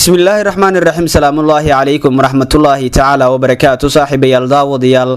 Bismillaahi raxmaani raxiim. Salaamullaahi calaykum waraxmatullaahi tacaala wabarakaatu. Saaxiibayaal, daawadayaal,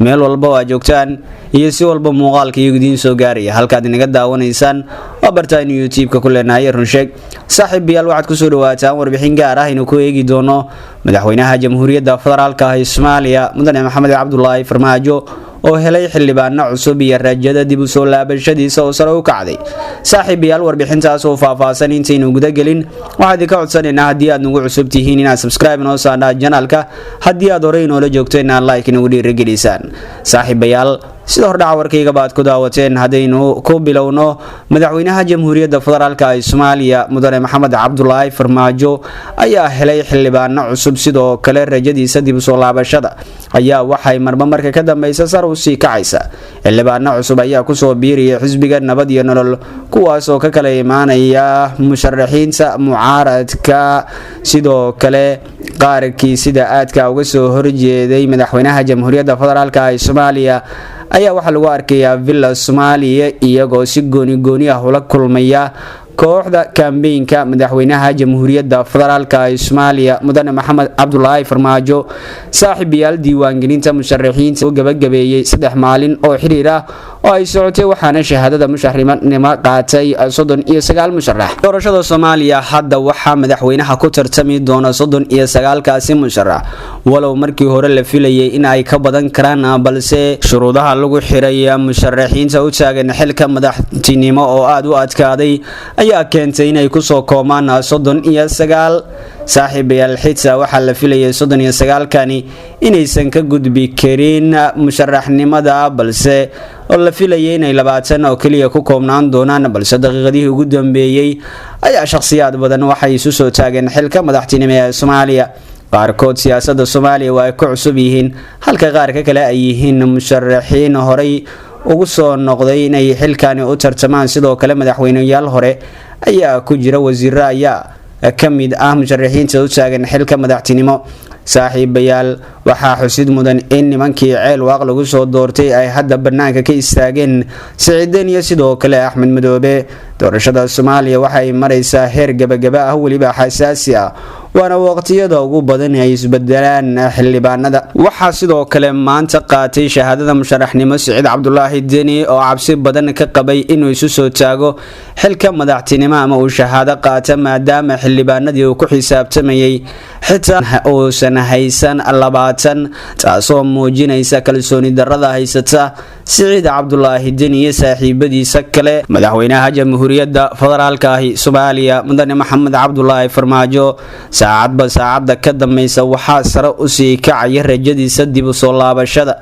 meel walba oo aad joogtaan iyo si walba muuqaalka iyagu idiin soo gaaraya, halkaad inaga daawanaysaan waa bartaaynu YouTube-ka ku leenahay Runsheeg. Saaxiibayaal, waxaad kusoo dhawaataan warbixin gaar ah inuu ku eegi doono madaxweynaha Jamhuuriyadda Federaalka ah ee Soomaaliya, Mudane Maxamed Cabdulaahi Farmaajo, oo helay xildhibaano cusub iyo rajada dib u soo laabashadiisa oo sare u kacday. Saaxiibayaal, warbixintaas oo faahfaahsan intaynu gudagelin, waxaa idinka codsanaynaa haddii aad nagu cusub tihiin inaad subscribe noo saarnaa channelka, haddii aad horey inoola joogto inaad like inagu dhiirigelisaan. Saaxiibayaal, sida hordhaca warkaygaba aad ku daawateen, haddaynu ku bilowno, madaxweynaha Jamhuuriyadda Federaalka ee Soomaaliya, Mudane Maxamed Cabdulaahi Farmaajo, ayaa helay xildhibaano cusub. Sidoo kale rajadiisa dib usoo laabashada ayaa waxay marba marka ka dambeysa sar usii kacaysa. Xildhibaano cusub ayaa kusoo biiraya xisbiga Nabad iyo Nolol, kuwaas oo ka kala imaanaya musharaxiinta mucaaradka. Sidoo kale qaarkii sida aadka uga soo horjeeday madaxweynaha Jamhuuriyadda Federaalk ee Soomaaliya ayaa waxaa lagu arkayaa Villa Soomaaliya, iyagoo si gooni gooni ah ula kulmaya kooxda kambeynka madaxweynaha Jamhuuriyadda Federaalk ee Soomaaliya, Mudane Maxamed Cabdulaahi Farmaajo. Saaxiibayaal, diiwaangelinta musharaxiinta u gabagabeeyey 3 maalin oo xiriir ah oo ay socotay, waxaana shahaadada musharaxnimo qaatay 39 musharax. Doorashada Soomaaliya hadda waxaa madaxweynaha ku tartami doona 39-kaasi musharax, walow markii hore la filayay in ay ka badan karaan, balse shuruudaha lagu xiray musharaxiinta u taagan xilka madaxtinimo oo aada u adkaaday ayaa keentay inay kusoo koomaan 39. Saaxiibayaal, xitaa waxaa la filayay 39-kani inaysan ka gudbi karin musharaxnimada, balse oo la filayay inay 20 oo keliya ku koobnaan doonaan, balse daqiiqadihii ugu dambeeyey ayaa shakhsiyaad badan waxay isu soo taageen xilka madaxtinimo ee Soomaaliya. Qaarkood siyaasadda Soomaaliya waa ay ku cusub yihiin, halka qaar ka kale ay yihiin musharaxiin horey ugu soo noqday inay xilkani u tartamaan. Sidoo kale madaxweyneyaal hore ayaa ku jira, wasiiro ayaa ka mid ah musharaxiinta u taagan xilka madaxtinimo. Saaxiibayaal, waxaa xusid mudan in nimankii Ceel Waaq lagu soo doortay ay hadda bannaanka ka istaageen, Siciideen iyo sidoo kale Axmed Madoobe. Doorashada Soomaaliya waxay maraysaa heer gabagaba ah, weliba xasaasi ah, waana waqtiyada ugu badan ay isbedelaan xildhibaanada. Waxaa sidoo kale maanta qaatay shahaadada musharaxnimo Siciid Cabdulaahi Deni, oo cabsi badan ka qabay inuu isu soo taago xilka madaxtinimo ama uu shahaado qaata, maadaama xildhibaanadii uu ku xisaabtamayay xitaa uusan haysan 20, taasoo muujinaysa kalsooni darada haysata Siciid Cabdulaahi Deni iyo saaxiibadiisa kale. Madaxweynaha Jamhuuriyadda Federaalka ahi Soomaaliya, Mudane Maxamed Cabdulaahi Farmaajo, saacadba saacadda ka dambeysa waxaa sare usii kacaya rajadiisa dib u soo laabashada,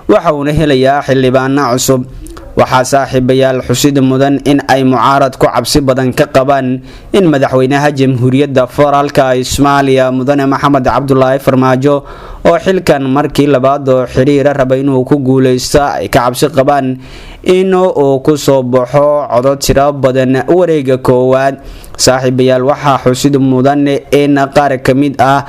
waxa uuna helayaa xildhibaano cusub. Waxaa, saaxiibayaal, xusid mudan in ay mucaarad ku cabsi badan ka qabaan in madaxweynaha Jamhuuriyadda Federaalka ee Soomaaliya, Mudane Maxamed Cabdulaahi Farmaajo, oo xilkan markii labaad oo xiriira raba inuu ku guuleysto, ay ka cabsi qabaan in uu kusoo baxo codo tiro badan wareega koowaad. Saaxiibayaal, waxaa xusid mudan in qaar ka mid ah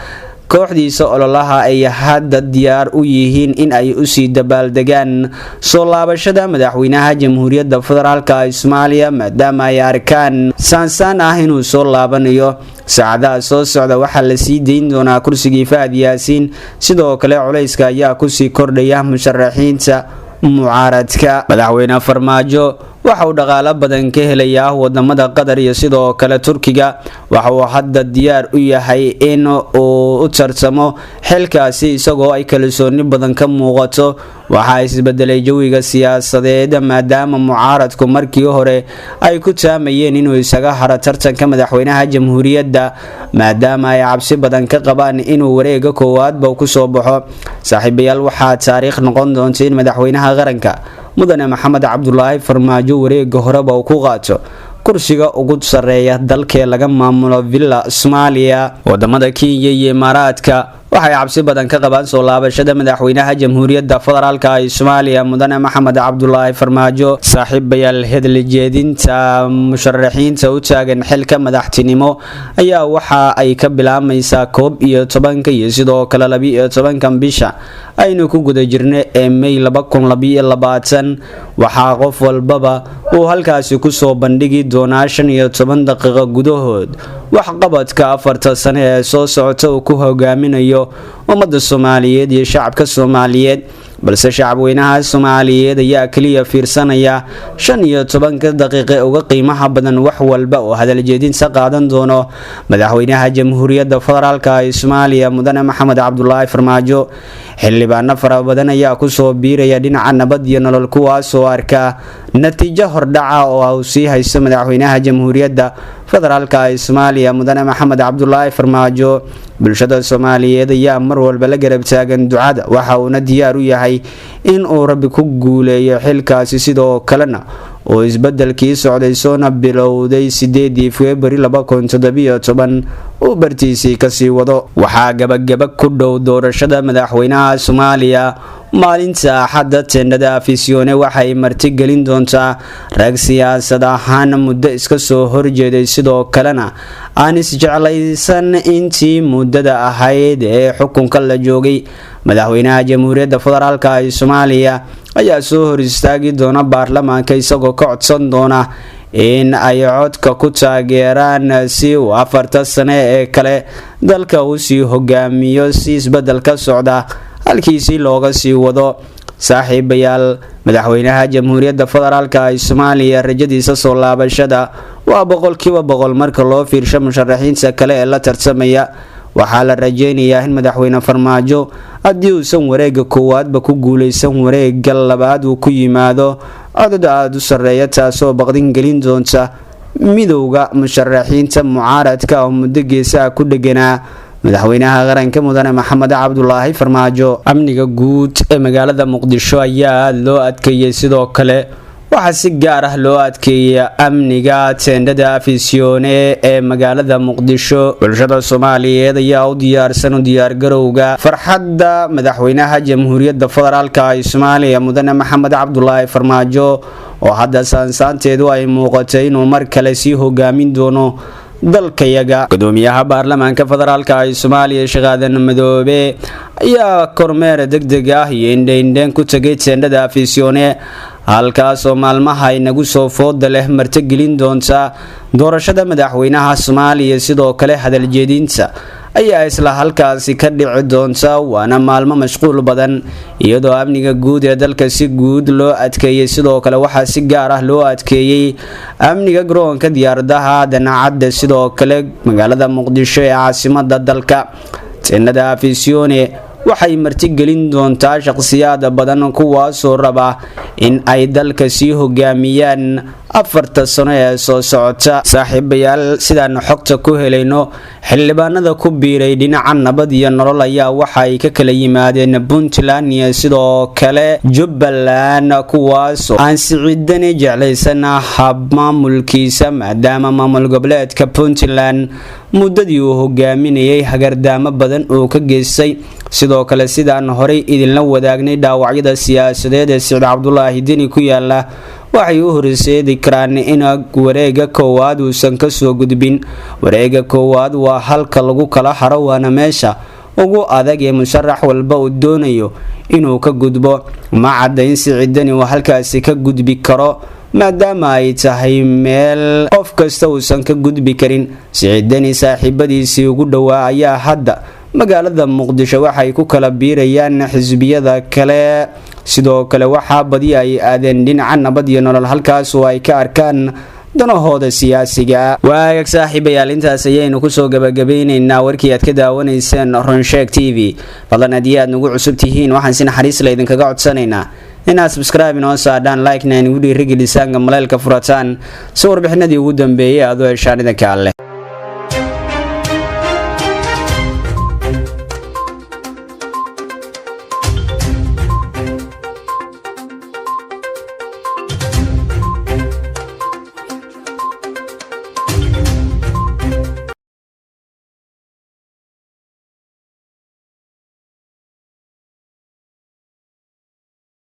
kooxdiisa ololaha ay hadda diyaar u yihiin in ay usii dabaaldegaan soo laabashada madaxweynaha Jamhuuriyadda Federaalk ee Soomaaliya, maadaama ay arkaan saansaan ah inuu soo laabanayo. Saacadaha soo socda waxaa la sii dayn doonaa kursigii Fahad Yaasiin. Sidoo kale culayska ayaa kusii kordhaya musharaxiinta mucaaradka. Madaxweyne Farmaajo waxa uu dhaqaalo badan ka helayaa wadamada Qatar iyo sidoo kale Turkiga. Waxa uu hadda diyaar u yahay in uu u tartamo xilkaasi, isagoo ay kalsooni badan ka muuqato. Waxaa isbedelay jawiga siyaasadeed, maadaama mucaaradku markii hore ay ku taamayeen inuu isaga haro tartanka madaxweynaha jamhuuriyadda, maadaama ay cabsi badan ka qabaan inuu wareega koowaadba kusoo baxo. Saaxiibayaal, waxaa taariikh noqon doonta in madaxweynaha qaranka, Mudane Maxamed Cabdulaahi Farmaajo, wareega horeba uu ku qaato kursiga ugu sareeya dalkee laga maamulo Villa Soomaaliya. Wadamada Kenya iyo Imaaraadka waxay cabsi badan ka qabaan soo laabashada madaxweynaha Jamhuuriyadda Federaalka ee Soomaaliya, Mudane Maxamed Cabdulaahi Farmaajo. Saaxiibayaal, hedli jeedinta musharaxiinta u taagan xilka madaxtinimo ayaa waxa ay ka bilaabmaysaa 11-ka iyo sidoo kale 12-kan bisha aynu ku guda jirna ee May 2022. Waxaa qof walbaba uu halkaasi kusoo bandhigi doonaa 15 daqiiqo gudahood. Waxqabadka 4ta sane ee soo socota uu ku hogaaminayo ummadda Soomaaliyeed iyo shacabka Soomaaliyeed, balse shacabweynaha Soomaaliyeed ayaa kaliya fiirsanaya 15-ka daqiiqe uga qiimaha badan wax walba oo hadaljeedinta qaadan doono madaxweynaha Jamhuuriyadda Federaalka ee Soomaaliya, Mudane Maxamed Cabdulaahi Farmaajo. Xildhibaano fara badan ayaa kusoo biiraya dhinaca Nabad iyo Nolol, kuwaasoo arka natiijo hordhaca oo uu sii haysto madaxweynaha Jamhuuriyadda Federaalka ee Soomaaliya, Mudane Maxamed Cabdulaahi Farmaajo. Bulshada Soomaaliyeed ayaa mar walba la garab taagan ducada, waxa uuna diyaar u yahay in uu Rabbi ku guuleeyo xilkaasi, sidoo kalena oo isbedelkii socday soona bilowday 8dii Februari 2017 uu bartiisii kasii wado. Waxaa gabagaba ku dhow doorashada madaxweynaha Soomaaliya. Maalinta Axadda teendhada Afisione waxay martigelin doontaa rag siyaasad ahaan muddo iska soo horjeeday, sidoo kalena aan isjeclaysan intii muddada ahayd ee xukunka la joogay. Madaxweynaha Jamhuuriyadda Federaalka ee Soomaaliya ayaa soo hor istaagi doona baarlamaanka, isagoo ka codsan doona in ay codka ku taageeraan si uu 4ta sane ee kale dalka uu sii hogaamiyo, si isbedel ka socda halkiisii looga sii wado. Saaxiibayaal, madaxweynaha Jamhuuriyadda Federaalka ee Soomaaliya rajadiisa soo laabashada waa 100%. Marka loo fiirsho musharaxiinta kale ee la tartamaya, waxaa la rajeynayaa in madaxweyne Farmaajo, haddii uusan wareega koowaadba ku guuleysan, wareega labaad uu ku yimaado codod aada u sarreeya, taasoo baqdin gelin doonta midowda musharaxiinta mucaaradka oo muddo geesaha ku dheganaa madaxweynaha qaranka, Mudane Maxamed Cabdulaahi Farmaajo. Amniga guud ee magaalada Muqdisho ayaa aada loo adkeeyey. Sidoo kale waxaa si gaar ah loo adkeeyay amniga teendhada Afisione ee magaalada Muqdisho. Bulshada Soomaaliyeed ayaa u diyaarsan u diyaargarowga farxadda madaxweynaha Jamhuuriyadda Federaalka ee Soomaaliya, Mudane Maxamed Cabdulaahi Farmaajo, oo hadda saansaanteedu ay muuqatay inuu mar kale sii hogaamin doono dalkayaga. Gudoomiyaha baarlamaanka federaalka ee Soomaaliya, Sheekh Aadan Madoobe, ayaa kormeer degdeg ah iyo indheindheen ku tegay teendhada Afisione, halkaasoo maalmaha inagu soo fooda leh martigelin doonta doorashada madaxweynaha Soomaaliya. Sidoo kale hadaljeedinta ayaa isla halkaasi ka dhici doonta, waana maalmo mashquul badan, iyadoo amniga guud ee dalka si guud loo adkeeyey. Sidoo kale waxaa si gaar ah loo adkeeyey amniga garoonka diyaaradaha Dancadda, sidoo kale magaalada Muqdisho ee caasimada dalka. Teendhada Afisione waxay martigelin doontaa shaqsiyaad badan, kuwaasoo raba in ay dalka sii hogaamiyaan 4ta sano ee soo socota. Saaxiibayaal, sidaanu xogta ku helayno, xildhibaanada ku biiray dhinaca Nabad iyo Nolol ayaa waxa ay ka kala yimaadeen Puntland iyo sidoo kale Jubbaland, kuwaasoo aan siciidani jeclaysan habmaamulkiisa, maadaama maamul goboleedka Puntland muddadii uu hogaaminayay hagardaamo badan uu ka geystay. Sidoo kale, sidaan horay idinla wadaagnay, dhaawacyada siyaasadeed ee Siciid Cabdulaahi Deni ku yaala waxay u horseedi karaan in wareega koowaad uusan kasoo gudbin. Wareega koowaad waa halka lagu kala haro, waana meesha ugu adag ee musharax walba uu doonayo inuu ka gudbo. Ma cadda in Siciid Deni uu halkaasi ka gudbi karo, maadaama ay tahay meel qof kasta uusan ka gudbi karin. Siciid Deni saaxiibadiisii ugu dhowaa ayaa hadda magaalada Muqdisho waxay ku kala biirayaan xisbiyada kale. Sidoo kale waxaa badi ay aadeen dhinaca Nabad iyo Nolol, halkaas oo ay ka arkaan danahooda siyaasiga. Waagag saaxiibayaal, intaas ayaynu kusoo gabagabeyneynaa warkii aad ka daawanayseen Ronsheeg TV. Fadlan, haddii aad nagu cusub tihiin, waxaan si naxariis la idinkaga codsanaynaa inaad subscribe inoo saadhaan, like-na inagu dhiirigelisaan, gamaleelka furataan, si warbixinadii ugu dambeeyay aad u heshaan. Idinka Alleh.